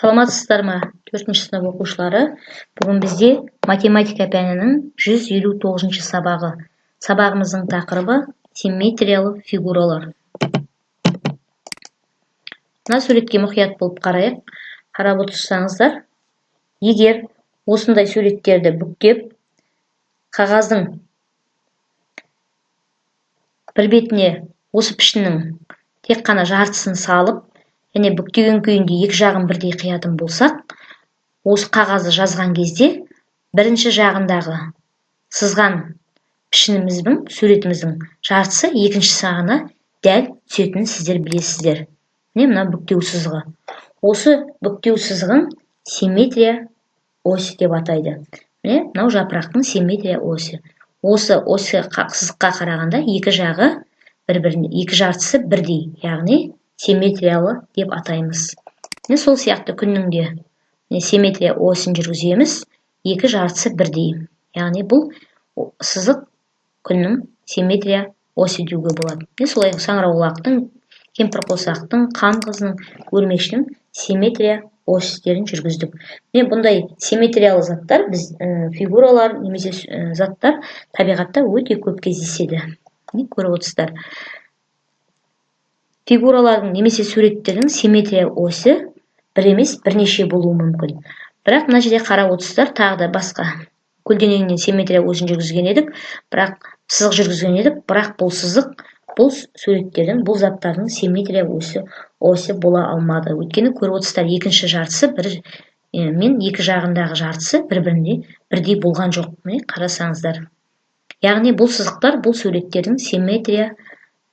Саламатсыздар ма, төртінші сынып оқушылары! Бүгін бізде математика пәнінің 159 сабағы. Сабағымыздың тақырыбы — симметриялы фигуралар. Мына суретке мұқият болып қарайық. Қарап отырсаңыздар, егер осындай суреттерді бүктеп, қағаздың бір бетіне осы пішіннің тек қана жартысын салып және бүктеген күйінде екі жағын бірдей қиятын болсақ, осы қағазды жазған кезде бірінші жағындағы сызған пішініміздің, суретіміздің жартысы екінші жағына дәл түсетінін сіздер білесіздер. Міне, мына бүктеу сызығы. Осы бүктеу сызығын симметрия осі деп атайды. Міне, мынау жапырақтың симметрия осі. Осы ось сызыққа қарағанда екі жағы бір біріне, екі жартысы бірдей, яғни симметриялы деп атаймыз. Міне, сол сияқты күннің де, міне, симметрия осін жүргіземіз, екі жартысы бірдей, яғни бұл сызық күннің симметрия осі деуге болады. Міне, солай саңырауқұлақтың, кемпірқосақтың, қан қызының, өрмекшінің симметрия осьтерін жүргіздік. Міне, бұндай симметриялы заттар, біз фигуралар немесе заттар табиғатта өте көп кездеседі. Міне, көріп отырсыздар, фигуралардың немесе суреттердің симметрия осі бір емес, бірнеше болуы мүмкін. Бірақ мына жерде қарап отырсыздар, тағы да басқа көлденеңнен симметрия осін жүргізген едік, бірақ сызық жүргізген едік, бірақ бұл сызық бұл суреттердің, бұл заттардың симметрия осі бола алмады. Өйткені көріп отырсыздар, екінші жартысы бір мен екі жағындағы жартысы бір біріне бірдей болған жоқ. Міне, қарасаңыздар, яғни бұл сызықтар бұл суреттердің симметрия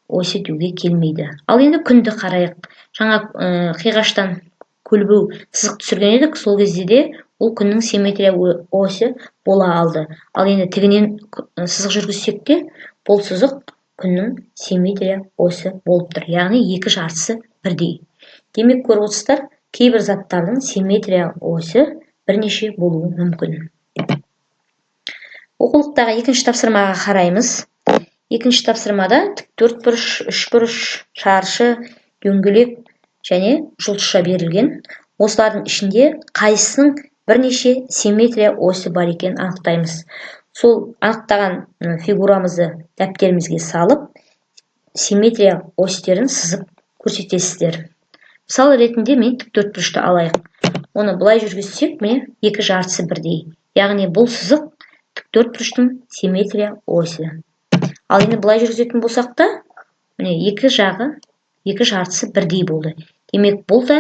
осі деуге келмейді. Ал енді күнді қарайық. Жаңа қиғаштан көлбеу сызық түсірген едік, сол кезде де ол күннің симметрия осі бола алды. Ал енді тігінен сызық жүргізсек те, бұл сызық күннің симметрия осі болып тұр, яғни екі жартысы бірдей. Демек, көріп отырсыздар, кейбір заттардың симметрия осі бірнеше болуы мүмкін. Оқулықтағы екінші тапсырмаға қараймыз. Екінші тапсырмада тік төртбұрыш, үшбұрыш, шаршы, дөңгелек және жұлдызша берілген. Осылардың ішінде қайсысының бірнеше симметрия осі бар екенін анықтаймыз. Сол анықтаған фигурамызды дәптерімізге салып, симметрия осьтерін сызып көрсетесіздер. Мысал ретінде мен тік төртбұрышты алайық. Оны былай жүргізсек, міне, екі жартысы бірдей, яғни бұл сызық тік төртбұрыштың симметрия осі. Ал енді былай жүргізетін болсақ та, міне, екі жағы, екі жартысы бірдей болды. Демек, бұл да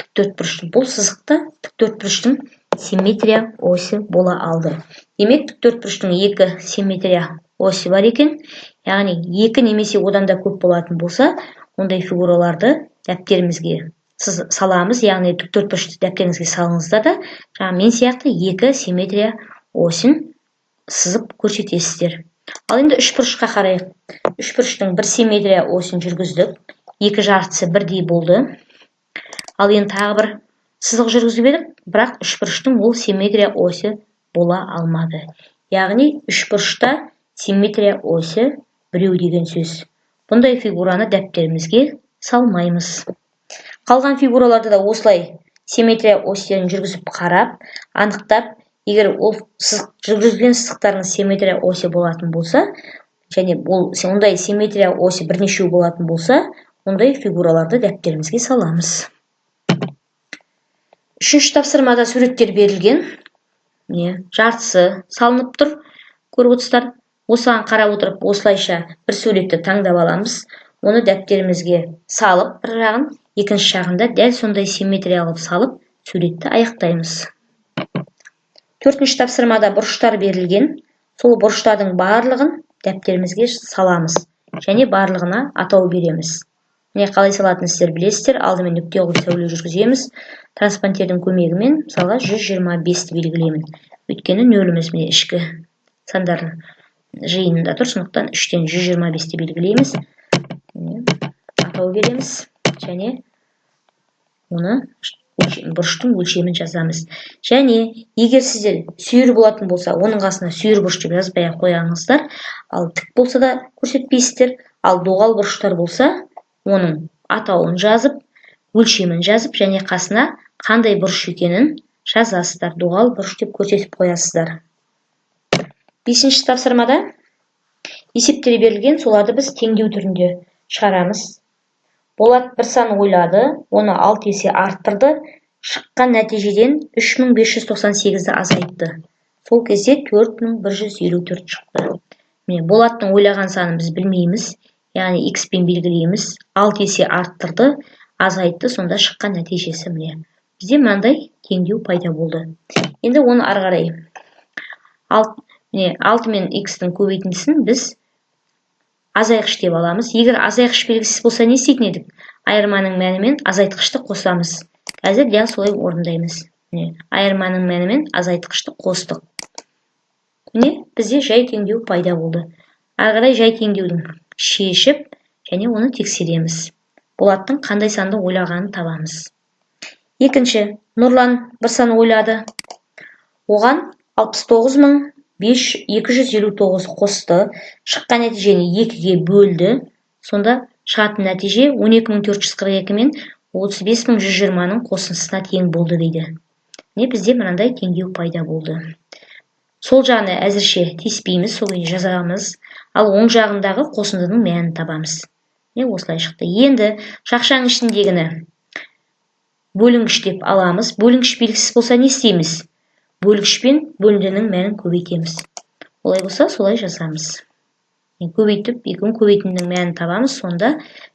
тік төртбұрыштың, бұл сызық та тік төртбұрыштың симметрия осі бола алды. Демек, тік төртбұрыштың екі симметрия осі бар екен, яғни екі немесе одан да көп болатын болса, ондай фигураларды дәптерімізге саламыз. Яғни тік төртбұрышты дәптеріңізге салыңыздар да, жаңа мен сияқты екі симметрия осін сызып көрсетесіздер. Ал енді үшбұрышқа қарайық. Үшбұрыштың бір симметрия осін жүргіздік, екі жартысы бірдей болды. Ал енді тағы бір сызық жүргізіп едік, бірақ үшбұрыштың ол симметрия осі бола алмады. Яғни үшбұрышта симметрия осі біреу деген сөз. Бұндай фигураны дәптерімізге салмаймыз. Қалған фигураларды да осылай симметрия осьтерін жүргізіп қарап, анықтап, егер ол сызық, жүргізілген сызықтардың симметрия осі болатын болса және ол ондай симметрия осі бірнешеу болатын болса, ондай фигураларды дәптерімізге саламыз. Үшінші тапсырмада суреттер берілген. Міне, жартысы салынып тұр, көріп отырсыздар. Осыған қарап отырып, осылайша бір суретті таңдап аламыз. Оны дәптерімізге салып, бір жағын, екінші жағында дәл сондай симметрия қылып салып, суретті аяқтаймыз. Төртінші тапсырмада бұрыштар берілген. Сол бұрыштардың барлығын дәптерімізге саламыз және барлығына атау береміз. Міне, қалай салатынын сіздер білесіздер. Алдымен нүкте қойып, сәуле жүргіземіз. Транспантердің көмегімен, мысалға, 125-ті белгілеймін, өйткені нөліміз, міне, ішкі сандар жиынында тұр, сондықтан 3-тен 125-ті белгілейміз. Атау береміз және оны бұрыштың өлшемін жазамыз. Және егер сіздер сүйір болатын болса, оның қасына сүйір бұрыш деп жазбай ақ қойыңыздар. Ал тік болса да көрсетпейсіздер. Ал доғал бұрыштар болса, оның атауын жазып, өлшемін жазып және қасына Қандай бұрыш екенін жазасыздар, доғал бұрыш деп көрсетіп қоясыздар. Бесінші тапсырмада есептер берілген, соларды біз теңдеу түрінде шығарамыз. Болат бір сан ойлады, оны 6 есе арттырды, шыққан нәтижеден 3598-ді азайтты. Сол кезде 4154 шықты. Міне, Болаттың ойлаған санын біз білмейміз, яғни x-пен белгілейміз. 6 есе арттырды, азайтты, сонда шыққан нәтижесі міне. Бізде мынандай теңдеу пайда болды. Енді оны ары қарай міне 6 мен x-тің көбейтіндісін біз азайтқыш деп аламыз. Егер азайтқыш белгісіз болса, не істейтін едік? Айырманың мәнімен азайтқышты қосамыз. Қазір дәл солай орындаймыз. Міне, айырманың мәнімен азайтқышты қостық. Міне, бізде жай теңдеу пайда болды. Ары қарай жай теңдеудің шешіп және оны тексереміз. Болаттың қандай санды ойлағанын табамыз. Екінші, Нұрлан бір сан ойлады. Оған 69259 қосты. Шыққан нәтижені 2-ге бөлді. Сонда шығатын нәтиже 12442 мен 35120-ның қосындысына тең болды дейді. Міне, бізде мынандай теңдеу пайда болды. Сол жағына әзірше тиіспейміз, сол күйінде жазамыз. Ал оң жағындағы қосындының мәнін табамыз. Міне, осылай шықты. Енді жақшаның ішіндегіні бөлінгіш деп аламыз. Бөлінгіш белгісіз болса не істейміз? Бөлгіш пен бөліндінің мәнін көбейтеміз. Олай болса, солай жазамыз. Көбейтіп, екеуін көбейтіндінің мәнін табамыз. Сонда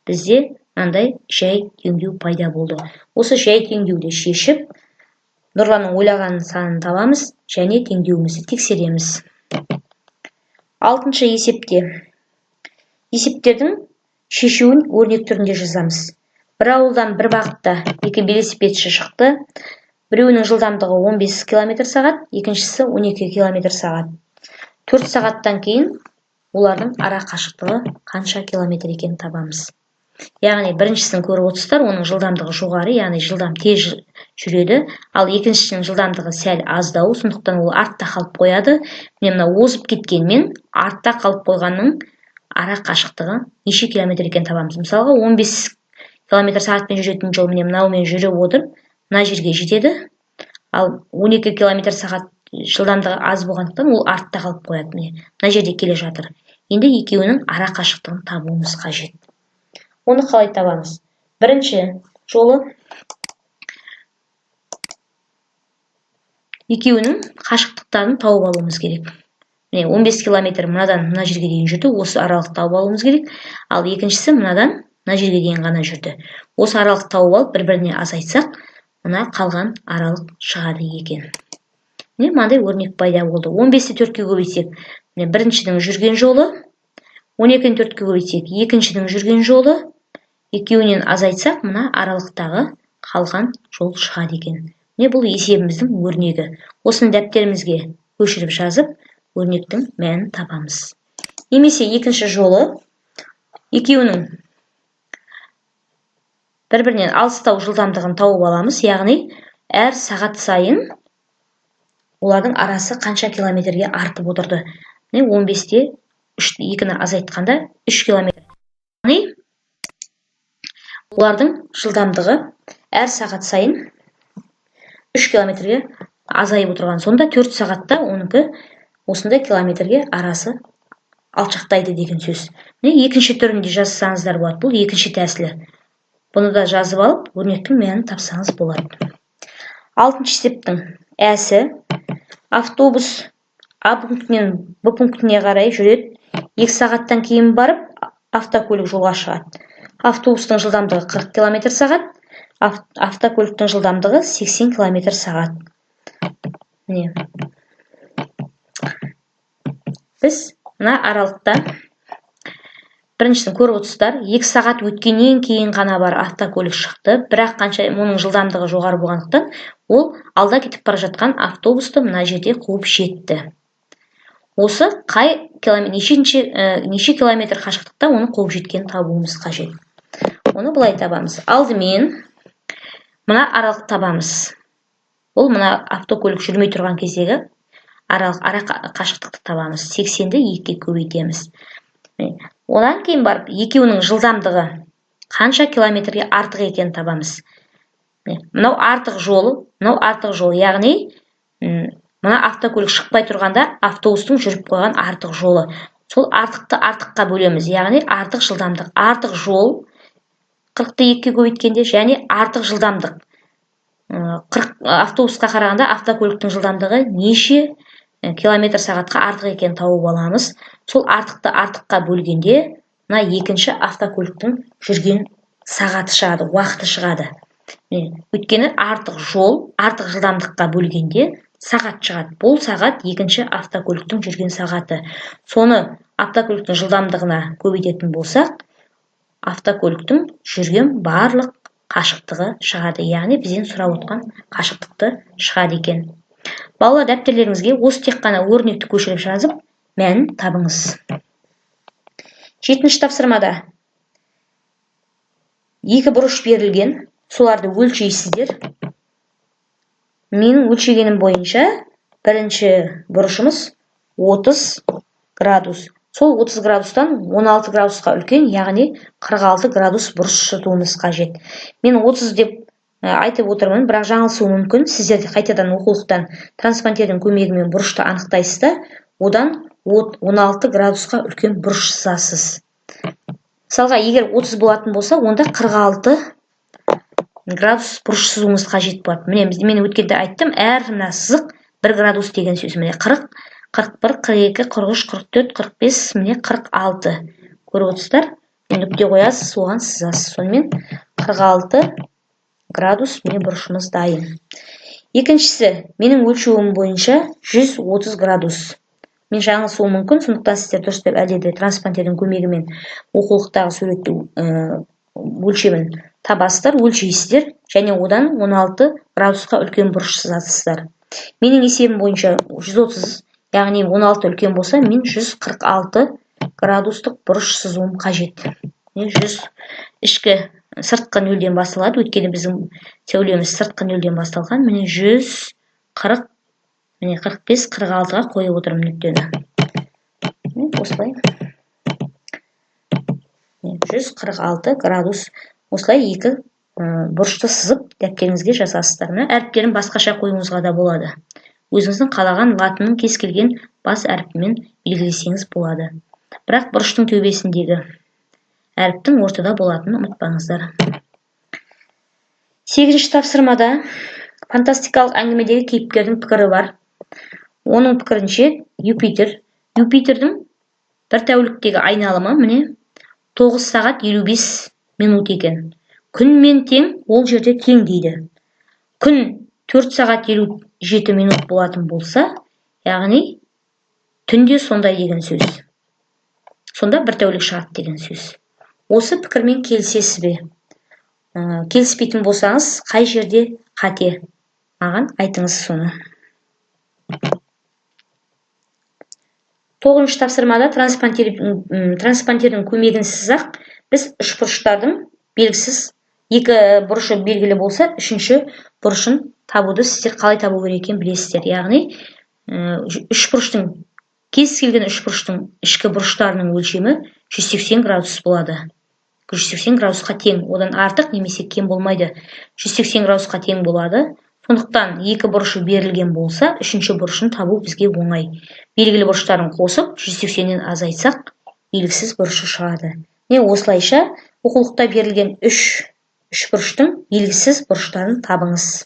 бізде мынандай жай теңдеу пайда болды. Осы жай теңдеуді шешіп, Нұрланның ойлаған санын табамыз және теңдеуімізді тексереміз. Алтыншы есепте есептердің шешуін өрнек түрінде жазамыз. Бір ауылдан бір бағытта екі велосипедші шықты. Біреуінің жылдамдығы 15 км сағат, екіншісі 12 км сағат. 4 сағаттан кейін олардың ара қашықтығы қанша километр екенін табамыз. Яғни біріншісін көріп отырсыздар, оның жылдамдығы жоғары, яғни жылдам тез жүреді, ал екіншісінің жылдамдығы сәл аздау, сондықтан ол артта қалып қояды. Міне, мына озып кеткенмен артта қалып қойғанның ара қашықтығы неше километр екенін табамыз. Мысалға, 15 километр сағатпен жүретін жол міне мынаумен жүріп отырып мына жерге жетеді, ал 12 километр сағат жылдамдығы аз болғандықтан ол артта қалып қояды. Міне, мына жерде келе жатыр. Енді екеуінің ара қашықтығын табуымыз қажет. Оны қалай табамыз? Бірінші жолы екеуінің қашықтықтарын тауып алуымыз керек. Міне, 15 километр мынадан мына жерге дейін жүрді, осы аралықты тауып алуымыз керек. Ал екіншісі мынадан мына жерге дейін ғана жүрді. Осы аралықты тауып алып, бір-біріне азайтсақ, мына қалған аралық шығады екен. Міне, мынандай өрнек пайда болды. 15-ті 4-ке көбейтсек, міне біріншінің жүрген жолы, 12-ні 4-ке көбейтсек, екіншінің жүрген жолы, екеуінен азайтсақ, мына аралықтағы қалған жол шығады екен. Міне, бұл есебіміздің өрнегі. Осыны дәптерімізге көшіріп жазып, өрнектің мәнін табамыз. Немесе екінші жолы екеуінің бір-бірінен алыстау жылдамдығын тауып аламыз, яғни әр сағат сайын олардың арасы қанша километрге артып отырды. Міне, 15-те 2-ні азайтқанда 3 километр. Яғни олардың жылдамдығы әр сағат сайын 3 километрге азайып отырған. Сонда 4 сағатта оныкі осындай километрге арасы алшақтайды деген сөз. Міне, екінші түрінде жазсаңыздар болады. Бұл екінші тәсілі. Бұны да жазып алып, өрнектің мәнін тапсаңыз болады. Алтыншы есептің әсі автобус А пунктінен Б пунктіне қарай жүреді. 2 сағаттан кейін барып автокөлік жолға шығады. Автобустың жылдамдығы 40 километр сағат, автокөліктің жылдамдығы 80 километр сағат. Міне, біз мына аралықта біріншісін көріп отырсыздар, 2 сағат өткеннен кейін ғана бар автокөлік шықты, бірақ қанша оның жылдамдығы жоғары болғандықтан ол алда кетіп бара жатқан автобусты мына жерде қуып жетті. Осы қай неше километр қашықтықта оны қуып жеткенін табуымыз қажет. Оны былай табамыз. Алдымен мына аралық табамыз. Ол мына автокөлік жүрмей тұрған кездегі аралық, ара қашықтықты табамыз. 80-ді 2-ге көбейтеміз. Одан кейін барып екеуінің жылдамдығы қанша километрге артық екенін табамыз. Мынау артық жолы, мынау артық жол, яғни мына автокөлік шықпай тұрғанда автобустың жүріп қойған артық жолы. Сол артықты артыққа бөлеміз, яғни артық жылдамдық. Артық жол 40-ты 2-ге көбейткенде және артық жылдамдық. 40 автобусқа қарағанда автокөліктің жылдамдығы неше километр сағатқа артық екенін тауып аламыз. Сол артықты артыққа бөлгенде мына екінші автокөліктің жүрген сағаты шығады, уақыты шығады. Өйткені артық жол артық жылдамдыққа бөлгенде сағат шығады. Бұл сағат екінші автокөліктің жүрген сағаты. Соны автокөліктің жылдамдығына көбейтетін болсақ, автокөліктің жүрген барлық қашықтығы шығады. Яғни бізден сұрап отқан қашықтықты шығады екен. Балалар, дәптерлеріңізге осы тек қана өрнекті көшіріп жазып, мәнін табыңыз. 7-ші тапсырмада екі бұрыш берілген, соларды өлшейсіздер. Менің өлшегенім бойынша бірінші бұрышымыз 30 градус. Сол 30 градустан 16 градусқа үлкен, яғни 46 градус бұрыш сызуымыз қажет. Мен 30 деп айтып отырмын, бірақ жаңылысуым мүмкін. Сіздер де қайтадан оқулықтан транспантердің көмегімен бұрышты анықтайсыз да, одан 16 градусқа үлкен бұрыш сызасыз. Мысалға, егер 30 болатын болса, онда 46 градус бұрыш сызуымыз қажет болады. Міне, мен өткенде айттым, әр мына сызық 1 градус деген сөз. Міне 40, 41, 42, 43, 44, 45, міне 46. Көріп отырсыздар? Нүкте қоясыз, соған сызасыз. Сонымен 46 градус міне бұрышымыз дайын. Екіншісі, менің өлшеуім бойынша 130 градус. Мен жаңылысуым мүмкін, сондықтан сіздер дұрыс деп әлде де транспантердің көмегімен оқулықтағы суретті өлшемін табасыздар, өлшейсіздер және одан 16 градусқа үлкен бұрыш сызасыздар. Менің есебім бойынша 130, яғни 16 үлкен болса, мен 146 градустық бұрыш сызуым қажет. 100 ішкі сыртқы нөлден басталады, өйткені біздің сәулеміз сыртқы нөлден басталған. Міне 140, міне 45, 46-ға қойып отырмын нүктені. Осылай 146 градус. Осылай екі бұрышты сызып дәптеріңізге жазасыздар. Мына әріптерін басқаша қоюыңызға да болады. Өзіңіздің қалаған латынның кез келген бас әрпімен белгілесеңіз болады. Бірақ бұрыштың төбесіндегі әріптің ортада болатынын ұмытпаңыздар. 8-ші тапсырмада фантастикалық әңгімедегі кейіпкердің пікірі бар. Оның пікірінше, Юпитердің бір тәуліктегі айналымы міне 9 сағат 55 минут екен. Күнмен тең, ол жерде тең дейді. Күн 4 сағат 57 минут болатын болса, яғни түнде сондай деген сөз. Сонда бір тәулік шығады деген сөз. Осы пікірмен келісесіз бе? Келіспейтін болсаңыз, қай жерде қате? Маған айтыңыз соны. 9-шы тапсырмада транспантердің көмегінсіз-ақ біз үшбұрыштардың белгісіз екі бұрышы белгілі болса, үшінші бұрышын табуды сіздер қалай табу керек екенін білесіздер. Яғни үшбұрыштың, кез келген үшбұрыштың ішкі бұрыштарының өлшемі 180 градус болады. 180 градусқа тең, одан артық немесе кем болмайды. 180 градусқа тең болады. Сондықтан екі бұрышы берілген болса, үшінші бұрышын табу бізге оңай. Белгілі бұрыштарын қосып, 180-нен азайтсақ, белгісіз бұрышы шығады. Міне осылайша оқулықта берілген үшбұрыштың белгісіз бұрыштарын табыңыз.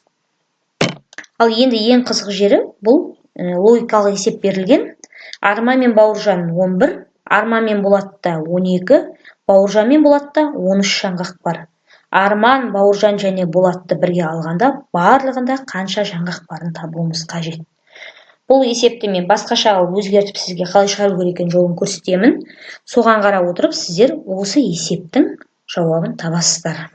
Ал енді ең қызық жері бұл логикалық есеп берілген. Арман мен Бауыржан 11, Арман мен Болатта 12, Бауыржан мен Болатта 13 жаңғақ бар. Арман, Бауыржан және Болатты бірге алғанда барлығында қанша жаңғақ барын табуымыз қажет. Бұл есепті мен басқаша қылып өзгертіп сізге қалай шығару керек екенін жолын көрсетемін. Соған қарап отырып сіздер осы есептің жауабын табасыздар.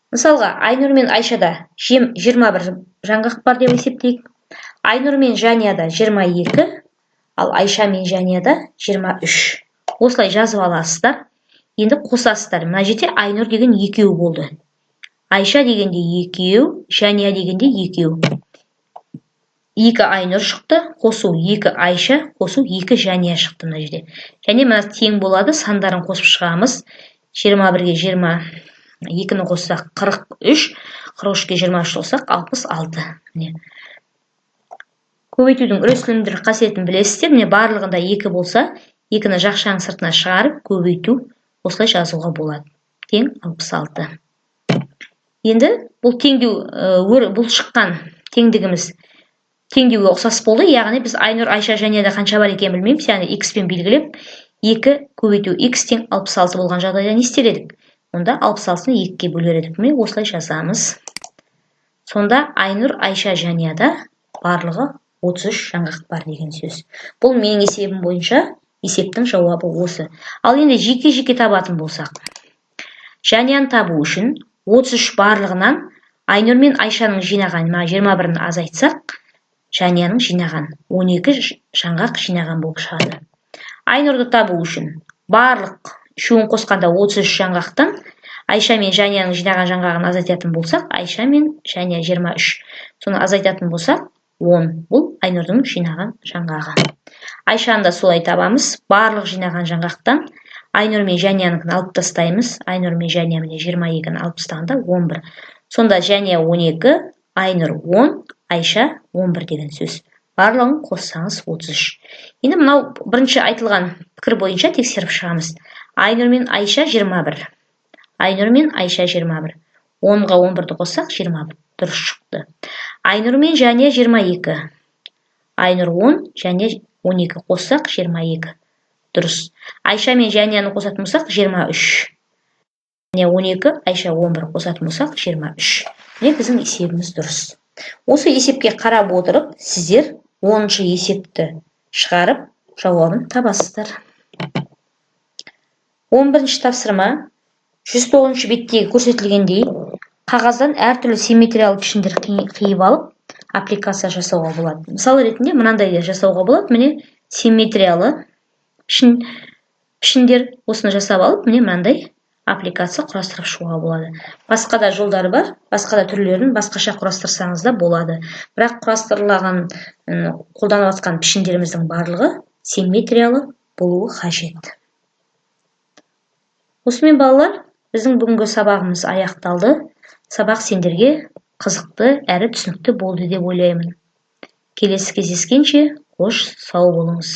Мысалға, Айнұр мен Айшада 21 жаңғақ бар деп есептейік. Айнұр мен Жанияда 22, ал Айша мен Жанияда 23. Осылай жазып аласыздар. Енді қосасыздар. Мына жерде Айнұр деген екеу болды. Айша дегенде екеу, Жания дегенде екеу. 2 Айнұр шықты, қосу 2 Айша, қосу 2 Жания шықты мына жерде. Және мына тең болады, сандарын қосып шығамыз. 21-ге 2-ні қоссақ 43, 43-ке 23 қоссақ 66. Міне. Көбейтудің үлестілімділік қасиетін білесіздер. Міне, барлығында 2 болса, 2-ні жақшаның сыртына шығарып көбейту, осылай жазуға болады. Тең 66. Енді бұл теңдеу, бұл шыққан теңдігіміз теңдеуге ұқсас болды. Яғни біз Айнұр, Айша, Жәнияда қанша бар екенін білмейміз. Яғни x пен белгілеп 2 көбейту x тең 66 болған жағдайда не істер едік? Онда 66-ны 2-ге бөлер едік. Міне, осылай жазамыз. Сонда Айнұр, Айша, Жәнияда барлығы 33 жаңғақ бар деген сөз. Бұл менің есебім бойынша есептің жауабы осы. Ал енді жеке-жеке табатын болсақ, Жәнияны табу үшін 33 барлығынан Айнұр мен Айшаның жинаған 21-ін азайтсақ, Жәнияның жинаған 12 жаңғақ жинаған болып шығады. Айнұрды табу үшін барлық үшеуін қосқанда 33 жаңғақтан Айша мен Жәнияның жинаған жаңғағын азайтатын болсақ, Айша мен Жәния 23. Соны азайтатын болсақ, 10. Бұл Айнұрдың жинаған жаңғағы. Айшаны да солай табамыз. Барлық жинаған жаңғақтан Айнұр мен Жәниянікін алып тастаймыз. Айнұр мен Жәния міне 22-ні алып тастағанда 11. Сонда Жәния 12, Айнұр 10, Айша 11 деген сөз. Барлығын қоссаңыз 33. Енді мынау бірінші айтылған пікір бойынша тексеріп шығамыз. Айнұр мен Айша 21. Айнұр мен Айша 21. 10-ға 11-ді қоссақ 21. Дұрыс шықты. Айнұр мен Жәния 22. Айнұр 10, Жәния 12 қоссақ 22. Дұрыс. Айша мен Жәнияны қосатын болсақ 23. Жәния 12, Айша 11 қосатын болсақ 23. Міне, біздің есебіміз дұрыс. Осы есепке қарап отырып, сіздер 10-шы есепті шығарып, жауабын табасыздар. 11-ші тапсырма. 109-шы беттегі көрсетілгендей, қағаздан әртүрлі симметриялы пішіндер қиып алып, аппликация жасауға болады. Мысал ретінде мынандай жасауға болады. Міне, симметриялы пішіндер, осыны жасап алып, міне, мынандай аппликация құрастырып шығуға болады. Басқа да жолдары бар, басқа да түрлерін басқаша құрастырсаңыз да болады. Бірақ құрастырылған, қолданып жатқан пішіндеріміздің барлығы симметриялы болуы қажет. Осымен, балалар, біздің бүгінгі сабағымыз аяқталды. Сабақ сендерге қызықты әрі түсінікті болды деп ойлаймын. Келесі кездескенше қош сау болыңыз.